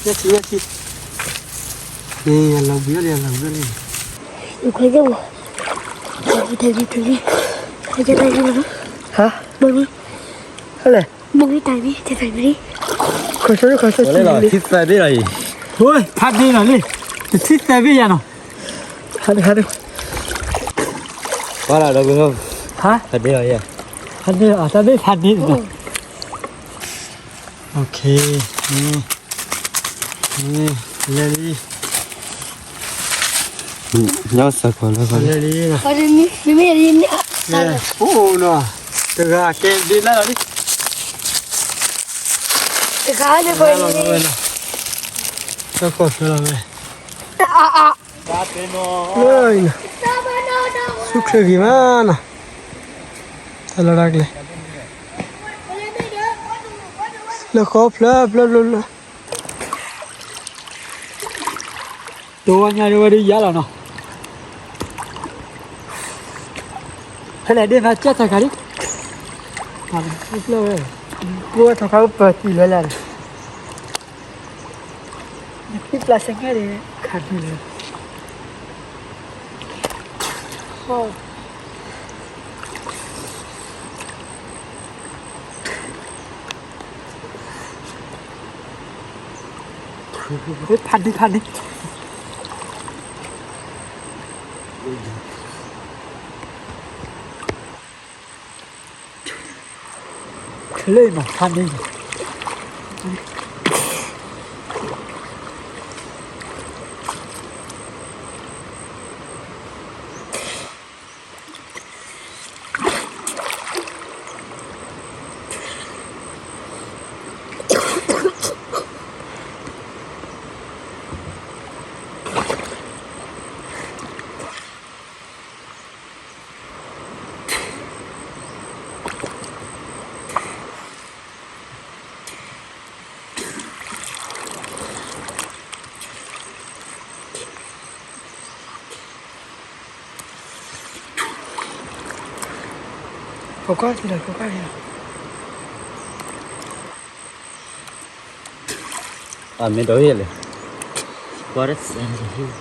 ယဲၢ်ဆံ ယဲၢ်ဆံ, အလီၤဘှံးအီၤလံ အလီၤဘှံးအီၤလံ, ခွဲးယဲၢ်ဝဲ, ခွဲးယဲၢ်တၢ်ဂ့ၢ်တၢ်ဂ့ၢ်, ခွဲးယဲၢ်တၢ်ဂ့ၢ်လီၤ, ဟါ, မ့ၢ်မ့ၢ်, ဟဲလဲၣ်, မ့ၢ်မ့ၢ်တၢ်ဂ့ၢ် တၢ်ဂ့ၢ်, ခီဆၢခီဆၢ ထံသၢဘ့ၣ်လီၤအံၤ, ဟိ ဖးဒ့နီၤလံ, တထံသၢဘ့ၣ်ယၤနီၤ, ဟါဒ့ဟါဒ့, ပှၤလၢဒီးကဟါ, ဖးဒ့လီၤယၤ, ဖးဒ့လီၤ တၢ်ဘ့ၣ်ဖးဒ့နီၤ, လဲၤလံ, ညၣ်စၢ်ခီလၢလဲၤလံ, မ့မ့ၢ်လံန့ၣ်, အိၣ်နီၤ, တဂၤကဲဒ့လၢလီၤလံ, တဂၤလၢလီၤဝဲနီၤ, တၢ်ခီၣ်ဖျၢလီၤဝဲ, ဆူၣ်ချ့ဂ့ၤမးနီၤ, တၢ်လီၢ်တၢ်ကျဲ, လၢဃီဖျၢဖျၢဖျၢဖျၢ တဝီညါဒ်ဝဲဒ်ယါလီၤနီၤ, ဖဲလဲၣ်ဒ့မးကဲထီၣ်ခါလံ, ဖျၢဝဲ, ကျိဝဲထီၣ်ခါပၢၤတံၢ်လၢလၢ်န့ၣ်, နဖံပျၢ်စ့ၢ်ကီးန့ၣ်, ခါဒ်လဲၣ် ဖးဒ့ဖးဒ့, ချ့လီၤဖးဒ့ ကိးကွၢ်ထံလီၤ ကိးကွၢ်ထံလီၤ, အမ့ၢ်ဒီးဟ့ၣ်လဲၣ်, ကွၢ်တစဲးန့ၣ်ဟ့ၣ်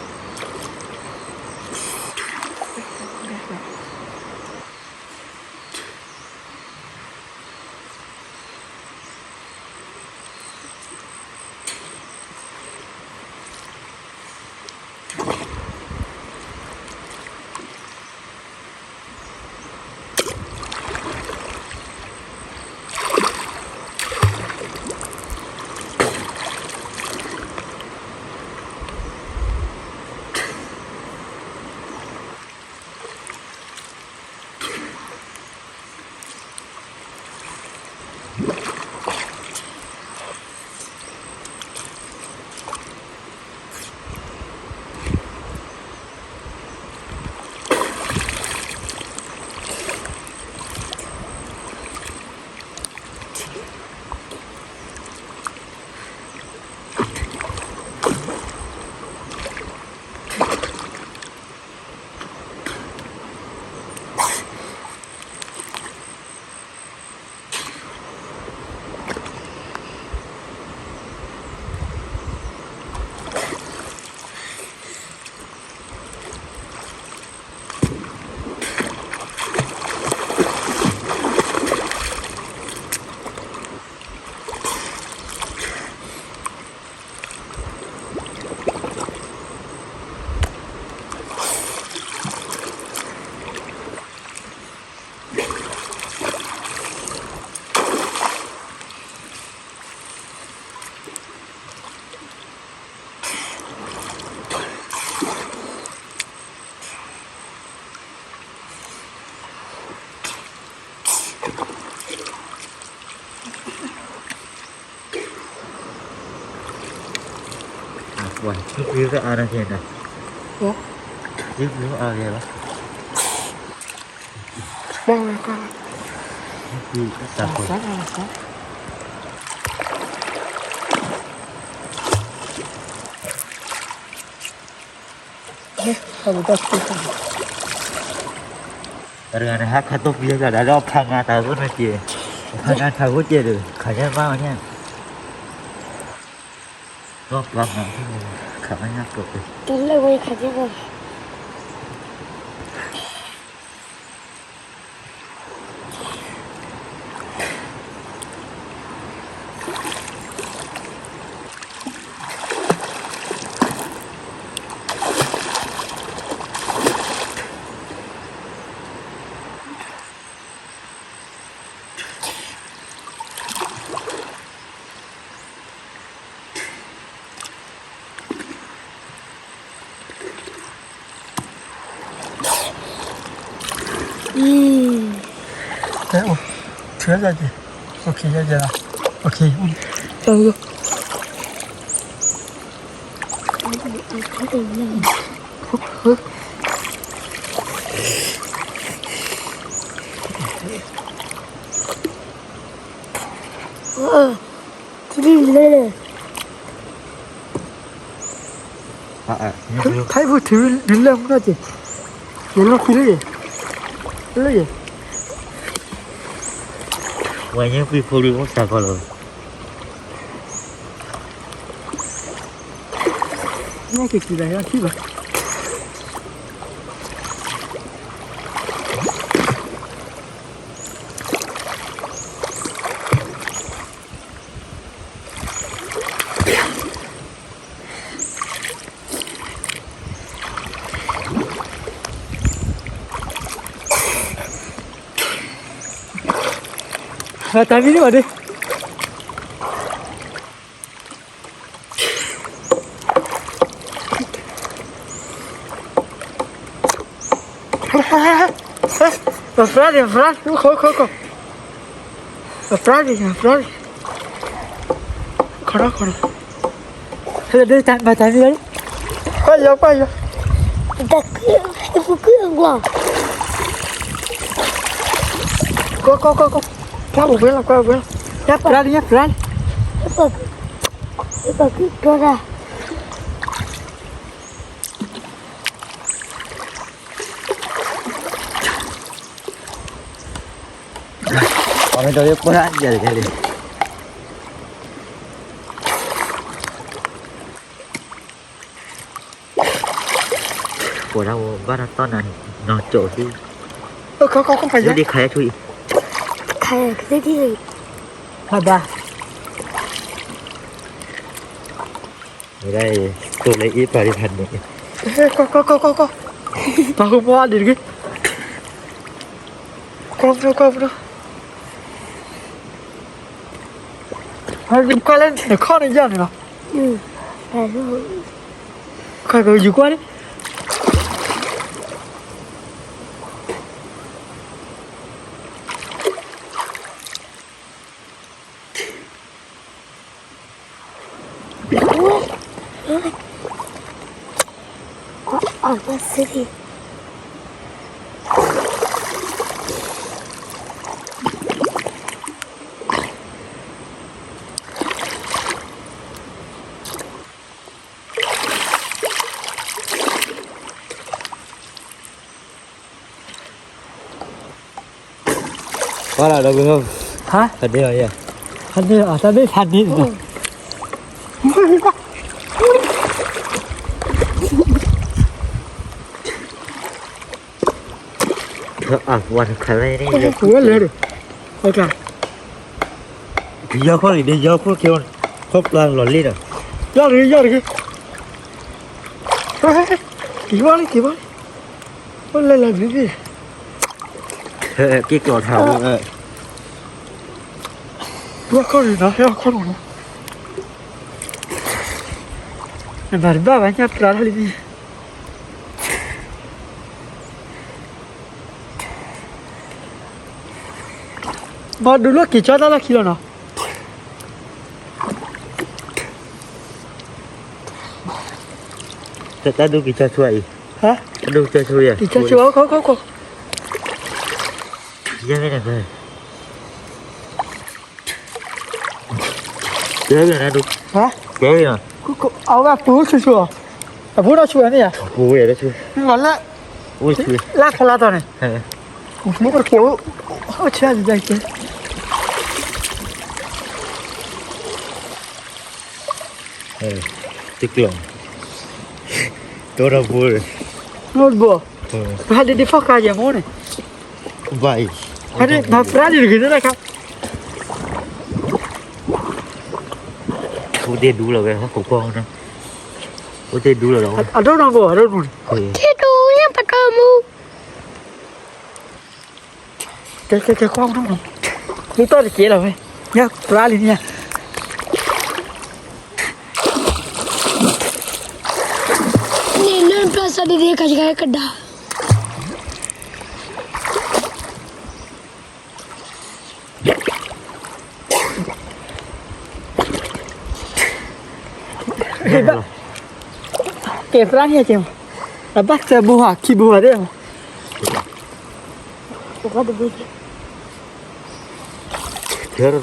ပှၤ ယုၢ်ပျံၤအါန့ၣ်က့ၤနီၤ, ယုၢ်ပျံၤအါက့ၤလီၤ, တၢ်ဖိ တဂၤန့ၣ် ဟးခးတိၢ်ပျံၤတၢ်ဒီး ဖးငါတၢ်ဂိၢ်န့ၣ်က့ၤ, ဖးငါတၢ်ဂိၢ်က့ၤဒီး ခးညါမးဝဲန့ၣ်, ပှၤမၤ ခးမညၣ်ကိး တလၢဝဲခးကဲဝဲ ဖဲဖိထံၣ်နလဲၣ်မူနီၢ်က့ၤ ယလီၤခွံလၢယဲ လၢယဲ ဝဲညါကွံာ်ဖိဒုးအိၣ်စးကီးလီၤ နက့ၤက့ၤလၢယထံၣ်ဘၣ် တၢ်မံၤန့ၣ်ဘၣ်ဒ့ Friday, Friday, ခိခိခိ Friday, Friday ခီရီခီရီ ဟဲဒ်တၢ်မၤတၢ်မံၤလီၤ ကွၢ်ယီၤကွၢ်ယီၤ တၢ်ကၢၢ် ဟဲပူၤကၢၢ်ကွၢ် ကိကိကိကိ ကွၢ်အိၣ်ဝဲလီၤ ကွၢ်အိ၁ဝဲလီၤ ညါ Friday, ညါ Friday ဟဲပူၤကၢၢ် ဟဲပူၤကၢၢ် အမ့ၢ်တၢ်လၢပှၢ်ယၤတကဲလံ ပှၤဒၣ်ဝဲဘၣ်တၢ်တီၢ်နၤနီၢ်ကၠိၣ်သံ ခီခီခီပယီၤ လၢဒ်ခါယဆိအံၤ ခါယဆိအံၤ ဟးဘၣ် ဝဲဒၣ်အံၤ တိၢ်လၢအ့ၣ်ပာ်ဒ်ဖးန့ၣ် ကီကီကီကီကီ ပှၤဟိမီအါဒံးတဂ့ၤ ကီပနီကီပနီ ဟဲကီလၢနခီၣ်န့ၣ်ယၤန့ၣ်လီၤ ခါကယူၤကွၢ်န့ၣ် What? What? Oh, the city. ဝါလီၤဒီး ဟါ ဖးန့ၢ်အီၤယဲ ဖးန့ၢ်အီၤ တၢ်မ့ၢ်ဖးန့ၢ် အဝါတခါလဲၣ်န့ၣ် ဝဲလဲၣ်ဒီး အကျါ ကယီခီၣ်လံ ဒ်ယီခိၣ်က့ၤ ခီၣ်ပျၢ်လီၤလံဒီး ယီၢ်တဂ့ၤ ယီၢ်တဂ့ၤ က့ၤဘၣ်လံ က့ၤဘၣ်လံ အိၣ်လဲၤလီၤဘျုးဘျုး က့ၤကျီၤထါ ဝဲခီၣ်ရံၣ်နီၤ ဟဲခီၣ်ရံၣ်နီၤ နဘၣ်တဘၣ်ဘၣ်ညၣ်ပျၢ်ထီၣ်လံ မၤဒုးလၢက့ၤကၠီတၢ်လီၢ်ခံလီၤနီၤ တၢ်ဒိၣ်က့ၤကၠီဆိအံၤ ဟါ တၢ်ဒိၣ်ကၠီဆိယဲ က့ၤကၠီဆိ ခိခိခိ ယဲၢ်မ့ၢ်နက ကဲဝဲနဒိၣ် ဟါ ကဲဝဲနီၤ အဝဲပူၤဆိဆိ အဖိဒီးဆိဝဲန့ၣ်ယါ ပူၤဝဲဒီးဆိ လီၤလၢ အိၣ်ဆိ လၢခီလါတီၤန့ၣ် အိၣ်ဆိ အိၣ်ဆိ အိၣ်ဆိ အိၣ်ဆိ အိၣ်ဆိ အိၣ်ဆိ တကျီၢ်, တီထီဘိ, နီတဘိ, ဟးဒ်ဒ်ဖီၣ်ဃာ်ယဲၢ်မ့ၢ်န့ၣ်, ဘၣ်အံၤ, ဟးဒ်မၤပြးဒ်တဂ့ၤသဒၣ်ခါ, အိၣ်တ့ၢ်ဒူလီၤဝဲ ဟီၣ်ခိၣ်ဖီနီၤ, အိၣ်တ့ၢ်ဒူလီၤဒီး, အဒိနီၢ်ဘိ အဒိနီၢ်န့ၣ်, ထံဒူညၣ်ပတီၢ်မူ ကဲ ကဲ ကဲ ကွၢ် မူတီၢ်တက့ၢ်လီၤဝဲ, ညၣ်ပြးလံညါ, န့ၣ်လၢပြးစးဒ်ဒ်ကကဒါ ကဲ ပြးန့ၣ်ကဲ, အဘၣ်သၢဘိဟးခံဘိဟးသ့ၣ်မး, ဖီဒီးဖီ, ယတဲ,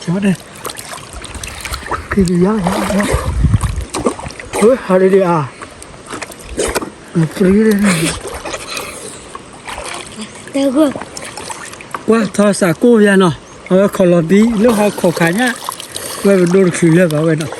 ကဲဝဲန့ၣ်, ကံယါ, ဟးဒ်ဒ်အါ, ပြံ, ကွၢ်ထီၣ်စးကိၢ်ယါနီၤ, အဝဲခီၣ်လီၤဘံ လၢဟီၣ်ခိၣ်ခးညၣ်, ဝဲပဒိတချုးလၢၤဘၣ်ဝဲနီၤ.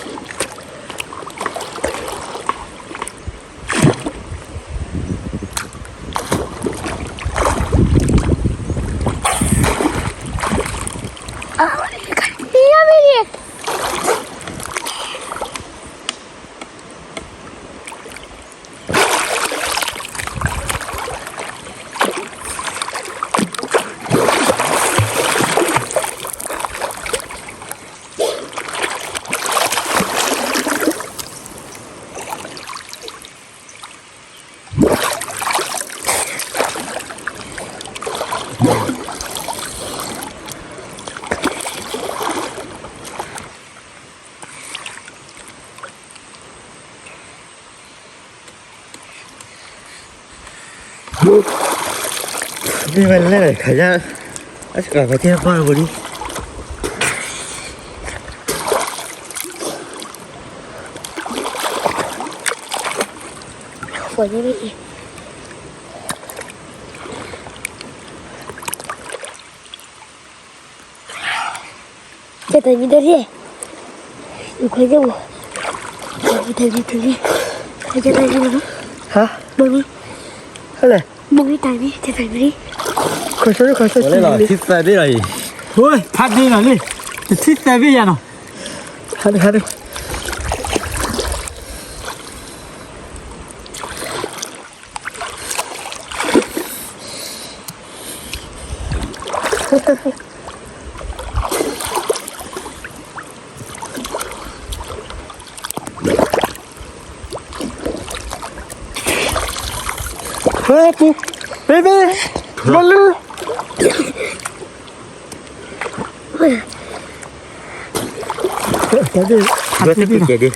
မ့ၢ်ဝဲလဲၣ်ခါယါ, အစကၤပၤကဲပၢ်ဝဲလံ, ကဲတၢ်မံတၢ်ရ့ၣ်, ခွဲးကဲဝဲ, တၢ်မံတၢ်ရ့ၣ်, ခွဲးကဲတၢ်မံလီၤ, ဟါ, မ့ၢ်မံ, ဟဲလဲၣ်, မ့ၢ်မံတၢ်မံ, တၢ်မံ, ခွဲးကဲ, ခွဲးကဲ, ထံသၢဘ့ၣ်လီၤအံၤ, ဟိ, ဖးဒ့နီၤလံ, တထံသၢဘ့ၣ်ယါနီၤ, ဟါဒ့, ဟါဒ့. ဝဲပူၤ, ဘ့ဘ့, ဘီလူ, တၢ်ဒ့, တၢ်ဒ့,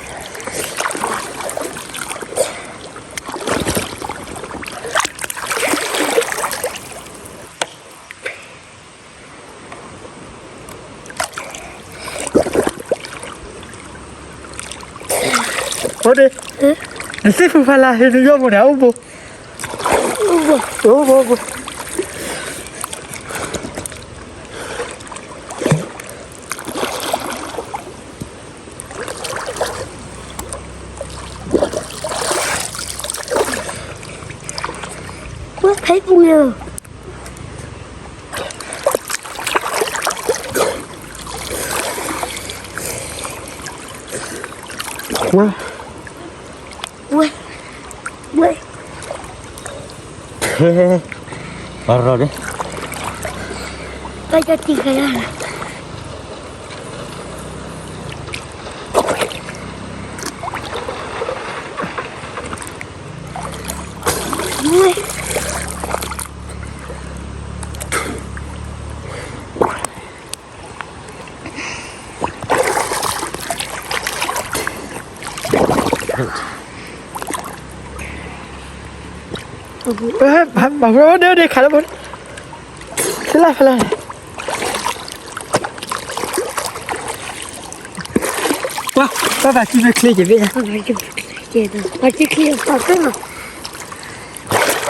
အိၣ်ဒ့, နစံၣ်ဖုဖးလၢဟ့ၣ်နယီၢ်မူန့ၣ် အိၣ်ဘိ, အိၣ်ဘိ, အိၣ်ဘိ, ဝဲဖဲပူၤလီၤ. ဝဲ, ဝဲ, ဝဲ, ပၢ်ရီဒ့, ပၢ်ကတံၢ်ဃဲလၢ်လီၤ. ဘၣ်ဝဲဒၣ်ဒ့ခးလၢဘၣ်, ဖဲလၢ်ဖဲလၢ်, ပှၤ, ပှၤဘၣ်ကံၣ်မ့ၢ်ချ့က့ၤဘ့ၣ်, ဘၣ်ကံၣ်ချ့ပှၤသ့လီၤ.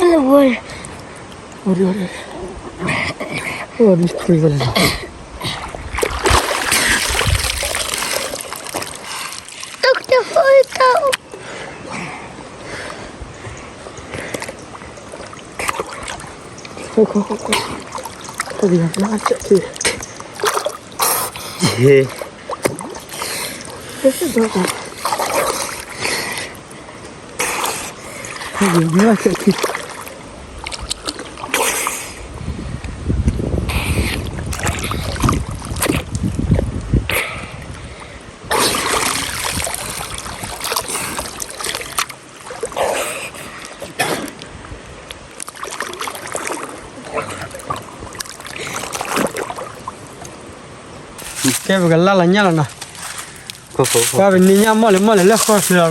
လၢဝဲ, အိၣ်ဒံး, အိၣ်ဒံး, အိၣ်ဒံး, တၢ်, တၢ်, တၢ်, ကဲ ပကလၢလီၤညၣ်လီၤနီၤ, ပှၤပနံၤညၣ်မီၢ်လၢမီၢ်လၢလၢဃီ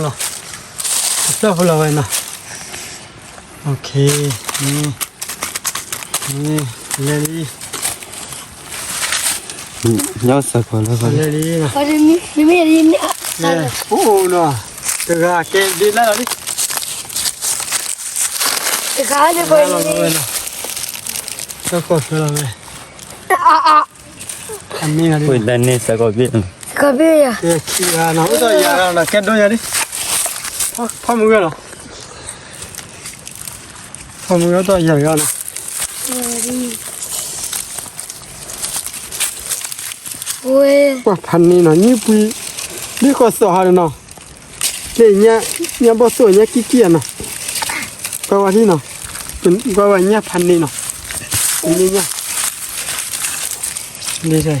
ဖျၢၣ်လီၤနီၤ, ဖျၢၣ်ဖိလီၤဝဲနီၤ, လဲၤလံ, လဲၤလံ, အိၣ်နီၤ, တဂၤကဲဒ်လၢလီၤလံ, တဂၤလီၤဝဲနီၤ, လၢဃီဖျၢၣ်လီၤဝဲ အမ့ၢ်ဂၤဒ်, ကဲခံဂၤနီၤ, အိၣ်ဒီးယၤဂၤနီၤ, ကဲဒိယၤဒ်, ဖီမုၢ်ဂၤနီၤ, ဖီမုၢ်ဂၤဒီးယၤဂၤနီၤ, ပှၤဖးန့ၢ်နီၤ, ညၣ်ပှံၤ, ဒ်ဃီသိးဟီဒီးနီၤ, လၢညၣ်ဘီၣ်သိၣ်ညၣ်ကံၢ်ကံၢ်ဧါနီၤ, ကွၢ်ဝဲဒ်နီၤ, ကွၢ်ဝဲညၣ်ဖးန့ၢ်နီၤ, ညၣ် တပီၢ်တဘျဲး, ဝဲလၢ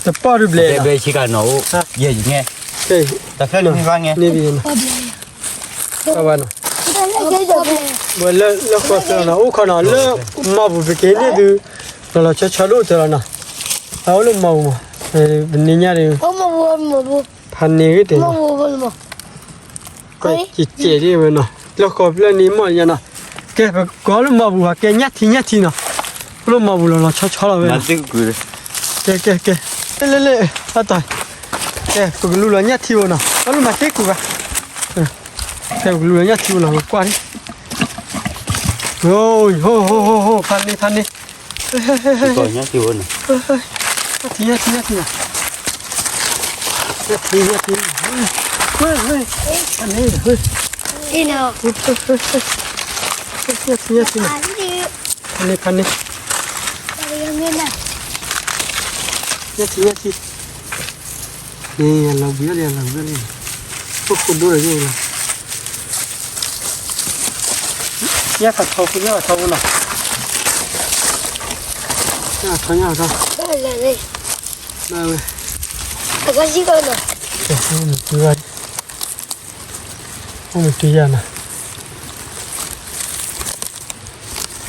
ဃီသၢနီၤ, အိၣ်ခီနီၤ, လၢမီၢ်ပူၤပက့ၤန့ၢ်သု, လီၤလီၤဆီဆီဒိၣ်တၢ်လီၤနီၤ, အအိၣ်လၢမီၢ်ပူၤမး, ပနံၤညါဒီး, ဖးန့ၢ်ဂ့ၤတဲာ်, ကဲကဲဒ်ဝဲနီၤ, လၢဃီဖျၢၣ်န့ၣ်မီၢ်ညါနီၤ, ကဲပကိးလၢမီၢ်ပူၤဘၣ်, ကဲညၣ်ထံညၣ်ထံနီၤ, အိၣ်လၢမီၢ်ပူၤလီၤလီၤဆီဆီလီၤဝဲနီၤ, ကဲကဲကဲ, လဲၤလဲၤလဲၤ, အတၢ်, ကဲပကလူလီၤညၣ်ထံဖိနီၤ, အိၣ်လၢမၤသ့ကူၣ်ဘၣ်, ကဲပကလူလီၤညၣ်ထံဖိနီၤ, ပကွၢ်ဒ်, ဖးန့ၢ်ဖးန့ၢ်, ညၣ်ထံညၣ်ထံ, ညၣ်ထံညၣ်ထံ, ဖးန့ၢ်, ညၣ်ထံညၣ်ထံနီၤ, ဖးန့ၢ်ဖးန့ၢ်, ညၣ်ထံညၣ်ထံ, အလီၤဘှံးလံ အလီၤဘှံးလံ, အိၣ်ခိၣ်ဒိၣ်ဒီးယိၣ်လီၤ, ညၣ်ဖးထီဖိ ညၣ်ဖးထီဖိနီၤ, ညၣ်ဖးထီ ညၣ်ဖ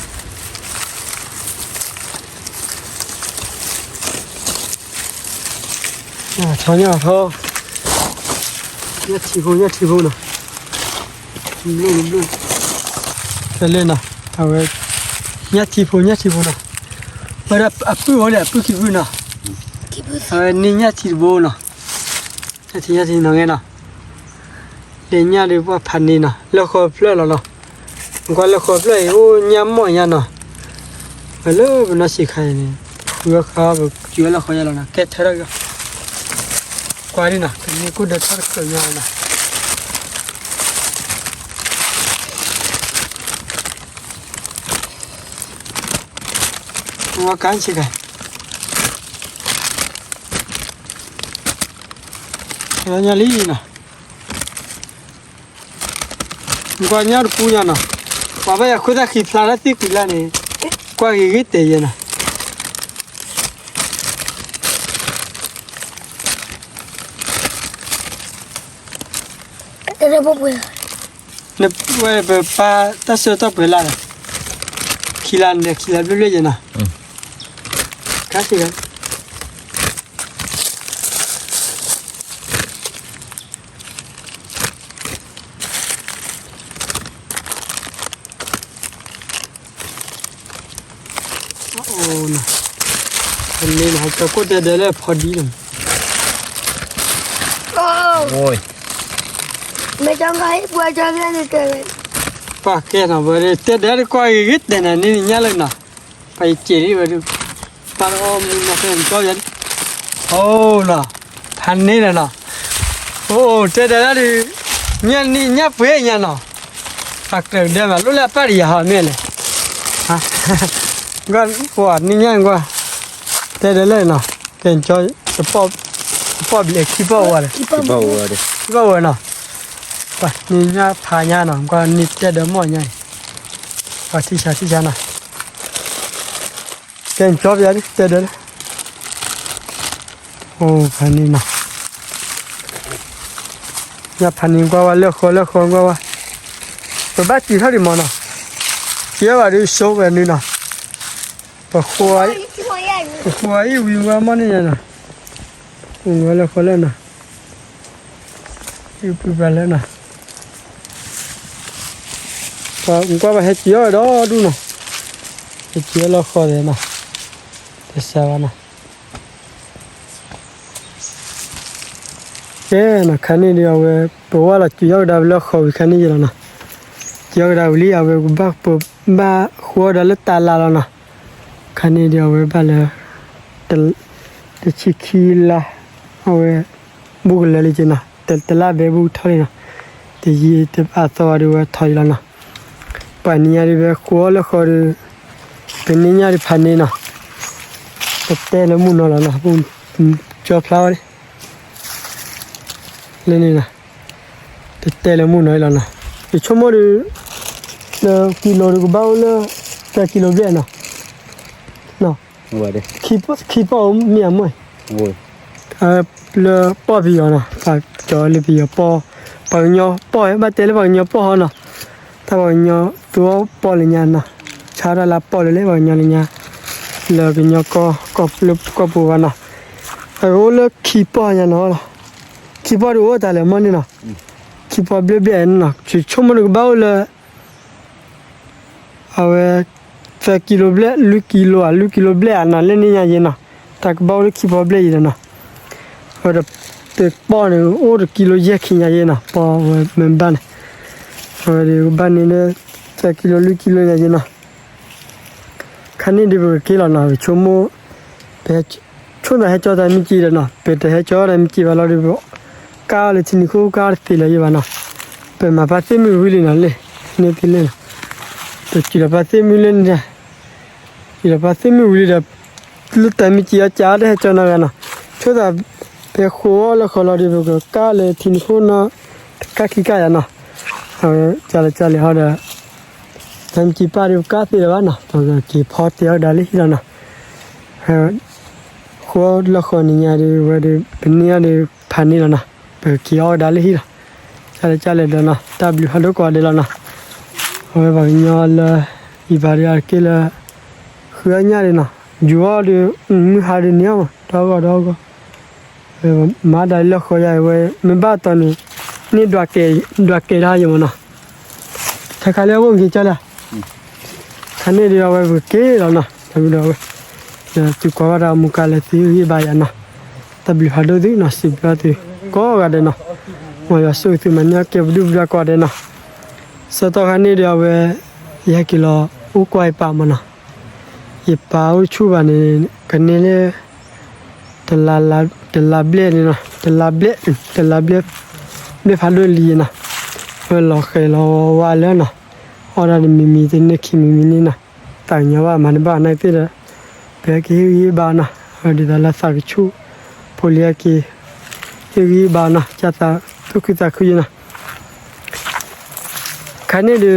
းထီ, ဘၣ်ဝဲ, အကစံၣ်ကီးနီၤ, အိၣ်မ့ၢ်တုၤယၤနီၤ, ညၣ်ဖးထီ ညၣ်ဖးထီ, ညၣ်ထံဖိ ညၣ်ထံဖိနီၤ, ဘျုးဘျုး, ဖဲလဲၣ်နီၤ, အဝဲ, ညၣ်ထံဖိ ညၣ်ထံဖိနီၤ, ဝဲဒၣ်အပုၢ်ဝဲန့ၣ် အပုၢ်ခံပုၢ်နီၤ, အဝဲန့ၢ်ညၣ်ထံတဘိနီၤ, ညၣ်ထံ ညၣ်ထံနီၤ ဂ့ၤနီၤ, လဲၤညၣ်ဒီးပှၤဖးန့ၢ်နီၤ လၢဃီဖျၢၣ်လီၤနီၤ, ကွၢ်လၢဃီဖျၢၣ်အံၤ အိၣ်ညၣ်မီၢ်ညါနီၤ, ဝဲလၢပနီၢ်ဆံးခါအံၤန့ၣ်, ဃုအီၣ်ဃါ ပကၠူဝဲလၢဃီယါလီၤနီၤ, ကဲထၢထီၣ်က့ၤ, ကွၢ်ဒ်နီၤ ကန့ၢ်ကိၣ်ဒၢထီၣ်တခၢၣ်ညါနီၤ, ဝဲကါဆံးခါ လီၤညါလံနီၤ, ကွၢ်ညၣ်တပူညါနီၤ, ပှၤဘၣ်ယၤခိၣ်သၣ်ဃံဖျါလၢသ့ၣ်ကွံာ်လၢန့ၣ်, ကွၢ်ဂ့ၤဂ့ၤတဲာ်ယဲနီၤ, နဝဲပပာ်တၢ်ဆၢကတီၢ်ပှဲၤလၢ်ဒီး, ခံလၢ်န့ၣ် ခံလၢ်ဘျဲၣ်ဘျဲၣ်ယဲနီၤ, ခါဆံးခါ အိၣ်နီၤ, ဖဲန့ၣ်နီၤ ကကိၣ်တဲဒၢလၢဖီဒံနီၤ, အိၣ်, မ့ၢ်ကၠီကဟ့ၣ်ပှၤကၠီလၢနတဲဝဲ, ပှၤကဲနီၤ ဝဲဒၣ်တဲဒၢတကွၢ်ဂ့ၤဂ့ၤတဲနၤန့ၣ်ညါလၢနီၤ, ပှၤယစံးဒ်ဝဲဒၣ်, ပှၤတအီမူနီၤ ကဲနကၠီယၤဒ်, အိနီၤ, ဖးန့ၣ်လီၤနီၤ, အိ တဲဒၢဒၣ်ဒုး, ညၣ်နံၣ်ညၣ်ပှဲၤညါနီၤ, ပှၤကြၢးဒၢမး လိၣ်လၢအပၢ်တယၤဟီမ့ၢ်လဲၣ်, ကွၢ်နံၣ်ညၣ်ကွၢ်, တဲဒၢလၢနီၤ, ကဲနကၠီ, ပီၣ်ဘျဲးခံပီၣ်ဝဲဒီး, ခံပီၣ်ဝဲနီၤ, ပှၤနံၣ်ညၣ်ဖးညါနီၤ ကွၢ်နံၣ်တဲဒၢမီၢ်ညါအံၤ, ပှၤထံၣ်ဆါထံၣ်ဆါနီၤ, ကဲနကၠီပယၤဒ်တဲဒၢလၢ အိဖးန့ၣ်နီၤ, ညၣ်ဖးန့ၣ်ကွၢ်ဝဲလၢဃီလၢဃီကွၢ်ဝဲ, ပဘၣ်စံးထီၣ်ဒံးမးနီၤ, ကဲဘၣ်ဒုးဆိဝဲနုၤနီၤ, ပဃိ, ပဃိအံၤဝံၤဝဲမီၢ်န့ၣ်ညါနီၤ, ဝဲလၢဃီလၢနီၤ, အံၤပှၤလၢနီၤ, ပှၤကွၢ်ပှၤဟဲစံးအီၣ်ဝဲဒီဒူၣ်နီၤ, ဟဲစံးအီၣ်လၢဃီသဲးနီၤ, တစးဘၣ်နီၤ ကဲနီၤ ခါန့ၣ်ဒီးအဝဲ ပဝဲလီၤစံးထီၣ်ကဒါဝံၤလၢဃီဝံၤခါန့ၣ်ယဲလီၤနီၤ, စံးထီၣ်ကဒါဝံၤလံ အဝဲကဘၣ်ပဘၣ်ဃိအီၣ်ဒၣ်လၢတၢ်လါလီၤနီၤ, ခါန့ၣ်ဒီးအဝဲဘၣ်လၢ တဆံခံလါ အဝဲ ဘူးကလၢာ်လံက့နီၤ, တလါဘဲဘူးထီၣ်လံနီၤ, တယံာ်တဘၣ်သီဘၣ်ဒီးဝဲထီၣ်ယံၤလီၤနီၤ, ပှၤနံၤညါဒုးဝဲဃိအီၣ်လၢဃီဒီး ပန့ၢ်ညၣ်ဒုးဖးန့ၢ်နီၤ, ပတဲလၢမုၢ်နီၤလီၤနီၤ, ကၠီဖျါဝဲ လၢန့ၣ်နီၤ, တတဲလၢမုၢ်နီၤလီၤနီၤ, ယဆိကမိၣ်ဒီး လၢကံလိၤဒီးကဘၣ်အိၣ်လၢ သၢကံလိဘျဲၣ်နီၤ, ခံပီၣ်မ့ၢ်အမိၢ်, လၢပီၣ်ပယီၤနီၤ, ပှၤကၠီလၢပယီၤပီၣ်, ပှၤကညီပီၣ် ဘၣ်တဲလၢပှၤကညီပီၣ်ဟီနီၤ, တၢ်ပှၤကညီသူအီၣ်ပီၣ်လၢညါနီၤ, ဆါတၢ်လၢပီၣ်လၢလဲၣ် ပှၤကညီလၢညါ, လၢကညီကီၢ် ကီၢ်ပူၤဘၣ်နီၤ, အကအိၣ်လၢခံပီၣ်ညါနီၤ, ခံပီၣ်ဒီးအိၣ်တၢ်လၢမီၢ်န့ၣ်နီၤ, ခံပီၣ်ဘျဲၣ်ဘျဲၣ်နီၤ, ဆိကမိၣ်ဒီးကဘၣ်အိၣ်လၢ အဝဲ သၢကံလိဘျဲၣ် လွံၢ်ကံလိဧါ လွံၢ်ကံလိဘျဲၣ်ဧါနီၤ လၢန့ၣ်ညါယဲနီၤ, တၢ်ကဘၣ်အိၣ်လၢခံပီၣ်ဘျဲၣ်အံၤဒီးနီၤ, အဝဲ တပီၣ်န့ၣ် အိၣ်တကံလိယဲၢ်ခံညါယဲနီၤ, ပီၣ်ဝဲမ့ၢ်ဘၣ်န့ၣ်, အဝဲဒီးကဘၣ်န့ၣ်လၢ သၢကံလိ လွံၢ်ကံလိညါယဲနီၤ, ခါန့ၣ်ဒုးပကက့ၤလီၤနီၤ, ပဆိကမိၣ် ပဟဲဆိၣ်သးဟဲကၠီတၢ်မံကံဒီးနီၤ, ပတဟဲကၠီတၢ်မံကံဘၣ်လီၤဒီး ပကါအီၤလၢထံနံၤခိၣ် ကါတသ့လၢၤယဲဘၣ်နီၤ, ပမၤပၢ်သ့ၣ်မုၢ်ဝံၤလံနီၤလၢ န့ၣ်သ့လၢနီၤ, ပစံးဒီးပၢ်သ့ၣ်မုၢ်လၢန့ၣ်, စံးဒီးပၢ်သ့ၣ်မုၢ်ဝံၤလံဒီး လၢတၢ်မံကံအီၤကးတဟဲကၠီနီတဂၤနီၤ, ဆိၣ်သး ပဟဲဃိအီၣ်လၢဃီလီၤဒီး ပကကါလၢထံနံၤခိၣ်နီၤ, တကါခံကါယၤနီၤ, အဝဲကၢ်လဲၤကၢ်လဲၤဟီဒီး တၢ်မံကံပၢ်ဒီးပကါသ့လၢၤဘၣ်နီၤ, ပကက့ၤဖီတဲအီၤကဒါလၢဟံၣ်လီၤနီၤ, ဃိလၢဃီနံၤညါဒီး ဝဲဒီး ပန့ၢ်အီၤဒီးဖးန့ၢ်လီၤနီၤ, ပက့ၤအီၣ်ကဒါလၢဟံၣ်လီၤ, ကၢ်လဲၤကၢ်လဲၤဒီးနီၤ, တၢ်ဘျုးဟးဒိၣ်ကိးဂၤဒဲးလီၤနီၤ, အဝဲပှၤကညီလၢ ယံၤဘၣ်ဒီးအက့ၢ်လၢ ဃုအီၣ်ညၣ်ဒီးနီၤ, ယူၤအီၣ်ဒီး မုၢ်ဟါဒီးန့ၢ်အီၣ်မး ဒီဂီၢ်ဒီဂီၢ် မၤဒၣ်လၢဃီယၤဝဲ မ့ၢ်ဘၣ်တီၤန့ၣ် န့ၢ်ဒွးကဲ ဒွးကဲဒၣ်ယမးနီၤ, ခါခါလၢအဂီၢ်က့ၤကၢ်လၢ ခါန့ၣ်ဒီးအဝဲပက့ၤလီၤနီၤ, ဒီးဝဲ သုကွၢ်ဘၣ်တၢ်မူကါလဲၤသုဂံၢ်ဘါယၤနီၤ, တၢ်ဘျုးဖးဒိၣ်သုနီၤ, စံးဘျုးသုကိးဂၤဒဲးနီၤ, မ်ယွၤဆိၣ်ဂ့ၤသုမၤန့ၢ်ကဲပဒုၣ်ပဒါကိးဂၤဒဲးနီၤ, ဆၢကတီၢ်ခါန့ၣ်ဒီးအဝဲ ယဟဲက့ၤလီၤအိၣ်ကွၢ်ယပၢ်မးနီၤ, ယပၢ်အိၣ်တဆူၣ်ဘၣ်န့ၣ် ကန့ၢ်လၢ တလါဘျဲၣ်န့ၣ်နီၤ, တလါဘျဲၣ်, တလါဘျဲၣ်, ဘျဲၣ်ဖးဒိၣ်လံနီၤ, ဝဲလီၤဃဲၤလီၤဝါလၢနီၤ, အီၣ်ဒၣ်တမံၤမံၤတန့ၢ်ခံမံၤမံၤန့ၣ်နီၤ, သးကညီၤဘၣ်မၤတဘၣ်နာ်သ့ၣ်ဒီး ပဟဲက့ၤဟ့ၣ်ဂံၢ်ဟ့ၣ်ဘါနီၤ, အဝဲဒ်သိးလၢသးကဆူၣ် ဖိလံၤဟဲက့ၤ ဟ့ၣ်ဂံၢ်ဟ့ၣ်ဘါနီၤ, ကၢ်သးသူၣ်ခုသးခုယဲနီၤ ခါန့ၣ်ဒီး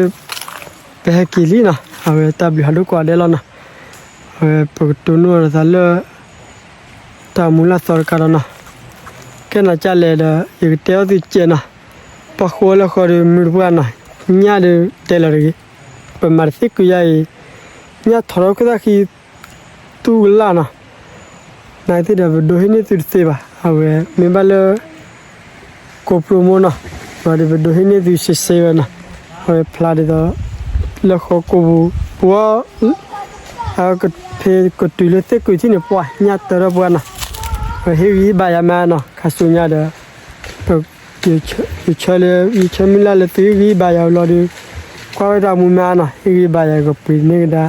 ပဟဲက့ၤလံနီၤ, အဝဲတၢ်ဘျုးဟးဒိၣ်ကိးဂၤဒဲးလီၤနီၤ, အဝဲပကတိၢ်နီၣ်လိာ်သးလၢ တၢ်မူလၢ်သီတကးဒီးနီၤ, ကဲနီၤကၢ်လဲၣ်ဒီး ယကတဲအီၤသုကဲးနီၤ, ပှၤဃိလၢဃီဒီးမုၢ်တပှၢ်နီၤ, ညၣ်ဒီးတဲလီၤတဂ့ၤ, ပမၤတသ့ကွံာ်ယါအံၤ, ညၣ်ထီၣ်ထီၣ်ခိၣ်သၣ်ခံ သူကလၢ်နီၤ, နာ်သ့ၣ်ဒီးပဒိးဟ့ၣ်န့ၢ်သုတသ့ဘၣ်, အဝဲမ့ၢ်ဘၣ်လၢ ကိးပျိမိၢ်နီၤ, ဒီးပဒိးဟ့ၣ်န့ၢ်သုရှဲရှဲဝဲနီၤ, အဝဲဖျါဒ်သိး လၢဃီကိာ်ပူၤ ပှၤ အကဖဲကတုၤလၢသ့ၣ်ကွံာ်ထံၣ်န့ၣ် ပှၤညၣ်တၢထီၣ်ပှၤနီၤ, ပဟ့ၣ်ဂံၢ်ဟ့ၣ်ဘါယၤမးနီၤ, ခါဆူညါဒီး ပ ယဆၢလၢ ယဆၢမုၢ်လၢ်လၢသုဟ့ၣ်ဂံၢ်ဘါယၤဝံၤလီၤဒီး ကွၢ်ဝဲတၢ်မူမးနီၤ, ဟ့ၣ်ဂံၢ်ဘါယၤ ကပှ့ၤန့ၢ်ကဒါ,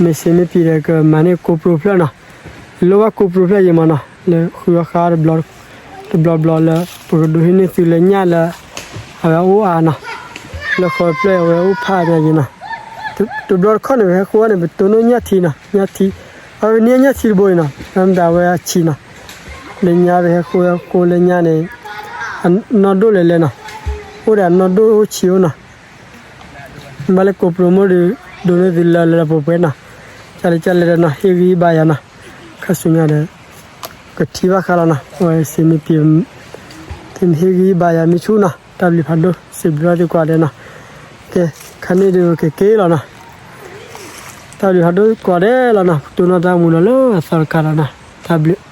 မ့ၢ်စ့မ့ၢ်ပံၤဒီး ကမၤန့ၢ်ကိးပရိဖျၢၣ်နီၤ, လိၣ်ဘၣ်ကိးပရိဖျၢၣ်ယံၤမးနီၤ, လၢဃုအီၣ်ဃါတဘျီ တဘျီဘျီလၢ ပကဒိးဟ့ၣ်န့ၢ်သုလၢညၣ်လၢ အဝဲအိၣ်အါနီၤ, လၢဃီဖျၢၣ်အဝဲအိၣ်ဖးညါယံၤနီၤ, တဘျီတခီၣ်န့ၣ် ပဟဲဃိန့ၣ် ပတိၢ်နီၣ်ညၣ်ထံနီၤ, ညၣ်ထံ, အဝဲန့ၢ်ညၣ်ထံတဘိအံၤနီၤ, မ့ၢ်မတၤဝဲအဆံးနီၤ, လၢညါပဟဲဃိဃိလၢညါန့ၣ် အနီၢ်ဒိၣ်လဲၤလဲၤနီၤ, အိၣ်ဒီးအနီၢ်ဒိၣ်အိၣ်ဆံးအိၣ်နီၤ, မ့ၢ်ဘၣ်လၢကိးပရိမိၢ်ဒီး ဒိးန့ၢ်သုလၢလၢပှဲၤပှဲၤနီၤ, ကလဲၤကလဲၤဒီးနီၤ ဟ့ၣ်ဂံၢ်ဘါယၤနီၤ, ခါဆူညါဒီး ကထံၣ်ဘၣ်ဃးလီၤနီၤ, အဝဲစ့မ့ၢ်ပံၤ သုမ့ၢ်ဟ့ၣ်ဂံၢ်ဘါယၤမ့ၢ်ဆူၣ်နီၤ, တၢ်ဘျုးဖးဒိၣ် စံးဘျုးဘၣ်သုကိးဂၤဒဲးနီၤ, ကဲ ခါန့ၣ်ဒီးကက့ၤလီၤနီၤ, တၢ်ဘျုးဖးဒိၣ်ကိးဂၤဒဲးလီၤနီၤ, ပတိၢ်နီၣ်တၢ်မူလီၤလၢအသီတကးလီၤနီၤ, တၢ်ဘျုး